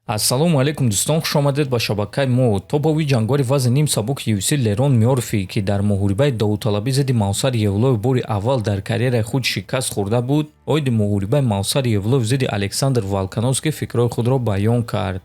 Ассалому алайкум, дӯстон, хушомадед ба шабакаи мо. Топовый ҷангвари вазни ним сабуки UFC Лерон Мёрфи, ки дар муҳорибаи довталабӣ зидди Мавсар Евлоев бори аввал дар карьераи худ шикаст хӯрда буд, оиди муҳорибаи Мавсар Евлоев зидди Александр Волкановский фикрҳои худро баён кард.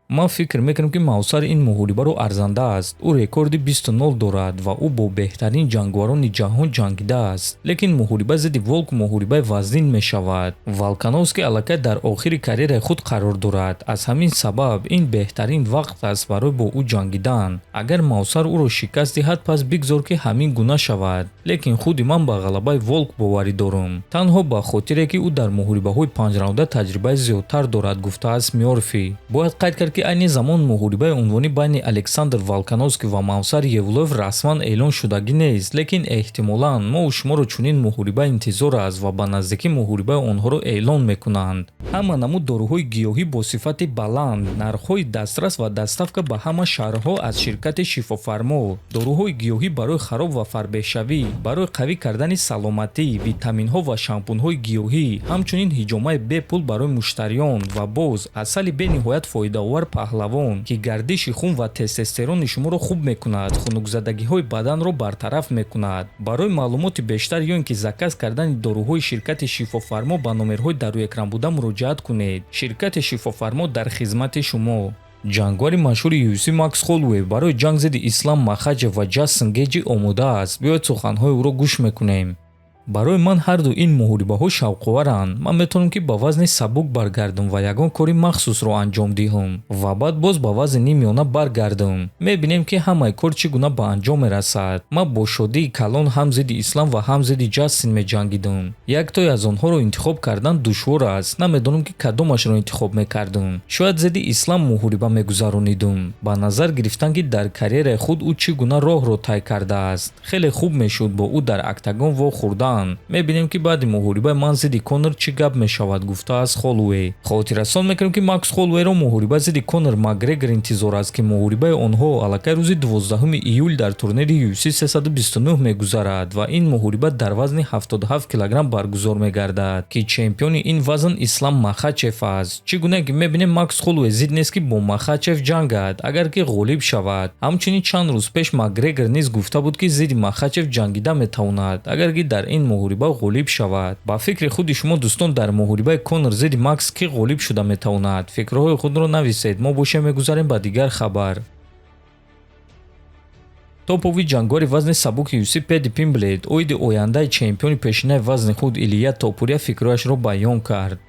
«Ман фикр мекунам, ки Мавсар ин муҳорибаро арзанда аст. Ӯ рекорди 20-0 дорад ва ӯ бо беҳтарин ҷангварони ҷаҳон ҷангидааст, лекин муҳориба зидди Волк муҳорибаи вазнин мешавад. Волкановский аллакай дар охири карьераи худ қарор дорад, аз ҳамин сабаб ин беҳтарин вақт аст барои бо ӯ ҷангидан. Агар Мавсар ӯро шикаст диҳад, пас бигзор, ки ҳамин гуна шавад, лекин худи ман ба ғалабаи Волк боварӣ дорам, танҳо ба хотире ки ӯ дар муҳорибаҳои панҷраунда таҷрибаи зиёдтар дорад», гуфтааст Мёрфи. Бояд қайд кард, ки айни замон муҳорибаи унвонӣ байни Александр Волкановский ва Мавсар Евлоев расман эълон шудагӣ нест, лекин эҳтимолан мову шуморо чунин муҳориба интизор аст ва ба наздикӣ муҳорибаи онҳоро эълон мекунанд. Ҳама намуд доруҳои гиёҳӣ бо сифати баланд, нархҳои дастрас ва доставка ба ҳама шаҳрҳо аз ширкати «Шифофармо». Доруҳои гиёҳӣ барои хароб ва фарбеҳшавӣ, барои қавӣ кардани саломатӣ, витаминҳо ва шампунҳои гиёҳӣ, ҳамчунин ҳиҷомаи бепул барои муштариён ва боз асали бениҳоят фоидаовар «Паҳлавон», ки гардиши хун ва тестостерони шуморо хуб мекунад, хунукзадагиҳои баданро бартараф мекунад. Барои маълумоти бештар ё ин ки заказ кардани доруҳои ширкати «Шифофармо» ба номерҳои дар рӯи экран буда муроҷиат кунед. Ширкати «Шифофармо» дар хизмати шумо. Ҷангвари машҳури UFC Макс Холлоуэй барои ҷанг зидди Ислам Махачев ва Ҷастин Геҷи омода аст. Биёед, суханҳои ӯро гӯш мекунем. «Барои ман ҳарду ин муҳорибаҳо шавқоваранд. Ман метавонам, ки ба вазни сабук баргардам ва ягон кори махсусро анҷом диҳам ва баъд боз ба вазни ниммиёна баргардам. Мебинем, ки ҳамаи кор чӣ гуна ба анҷом мерасад. Ман бо шодии калон ҳам зидди Ислам ва ҳам зидди Ҷастин меҷангидам. Яктое аз онҳоро интихоб кардан душвор аст. Намедонам, ки кадомашро интихоб мекардам. Шояд зидди Ислам муҳориба мегузаронидам. Ба назар гирифтан, ки дар карьераи худ ӯ чӣ гуна роҳро тай кардааст, хеле хуб мешуд бо ӯ дар октагон вохӯрдан. Мебинем, ки баъди муҳорибаи ман зидди Конор чӣ гап мешавад», гуфтааст Холлоуэй. Хотиррасон мекунем, ки Макс Холлоуэйро муҳориба зидди Конор Макгрегор интизор аст, ки муҳорибаи онҳо аллакай рӯзи 12 июл дар турнири UFC 329 мегузарад ва ин муҳориба дар вазни 77 килограмм баргузор мегардад, ки чемпиони ин вазн Ислам Махачев аст. Чӣ гуна ки мебинем, Макс Холлоуэй зид нест, ки бо Махачев ҷангад, агар ки ғолиб шавад. Ҳамчунин чанд рӯз пеш Макгрегор низ гуфта буд, ки зидди Махачев ҷангида метавонад, агар ки дар ин муҳориба ғолиб шавад. Ба фикри худи шумо, дӯстон, дар муҳорибаи Конор зидди Макс кӣ ғолиб шуда метавонад? Фикрҳои худро нависед. Мо бошем, мегузарем ба дигар хабар. Топовый ҷангвари вазни сабуки UFC Пэдди Пимблет оиди ояндаи чемпиони пешинаи вазни худ Илия Топурия фикрҳояшро баён кард.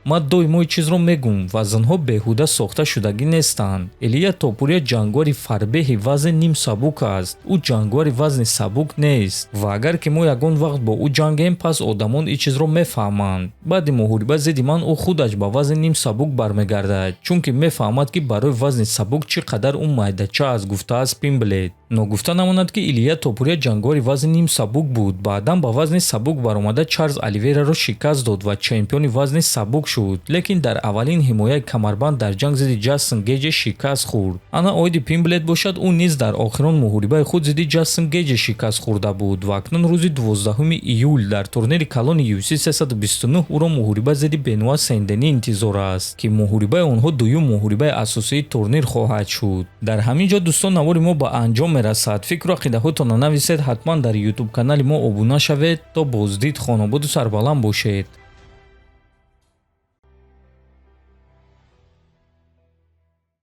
«Ман доимо ин чизро мегӯм: вазнҳо беҳуда сохта шудагӣ нестанд. Илия Топурия ҷангвари фарбеҳи вазни нимсабук аст, ӯ ҷангвари вазни сабук нест ва агар ки мо ягон вақт бо ӯ ҷангем, пас одамон ин чизро мефаҳманд. Баъди муҳориба зидди ман ӯ худаш ба вазни нимсабук бармегардад, чунки мефаҳмад, ки барои вазни сабук чӣ қадар ӯ майдача аст», гуфтааст Пимблет. Ногуфта намонад, ки Илия Топурия ҷангвари вазни нимсабук буд, баъдан ба вазни сабук баромада, Чарлз Оливейраро шикаст дод ва чемпиони вазни сабук шуд, лекин дар аввалин ҳимояи камарбанд дар ҷанг зидди Ҷастин Геҷе шикаст хӯрд. Ана оиди Пимблет бошад, ӯ низ дар охирон муҳорибаи худ зидди Ҷастин Геҷе шикаст хӯрда буд ва акнун рӯзи 12 июл дар турнири калони UFC 329 ӯро муҳориба зидди Бенуа Сен-Дени интизор аст, ки муҳорибаи онҳо дуюм муҳорибаи асосии турнир хоҳад шуд. Дар ҳамин ҷо, дӯстон, навори мо ба анҷом мерасад. Фикру ақидаҳотонро нависед, ҳатман дар Ютуб канали мо обуна шавед. То боздид, хонободу сарбаланд бошед.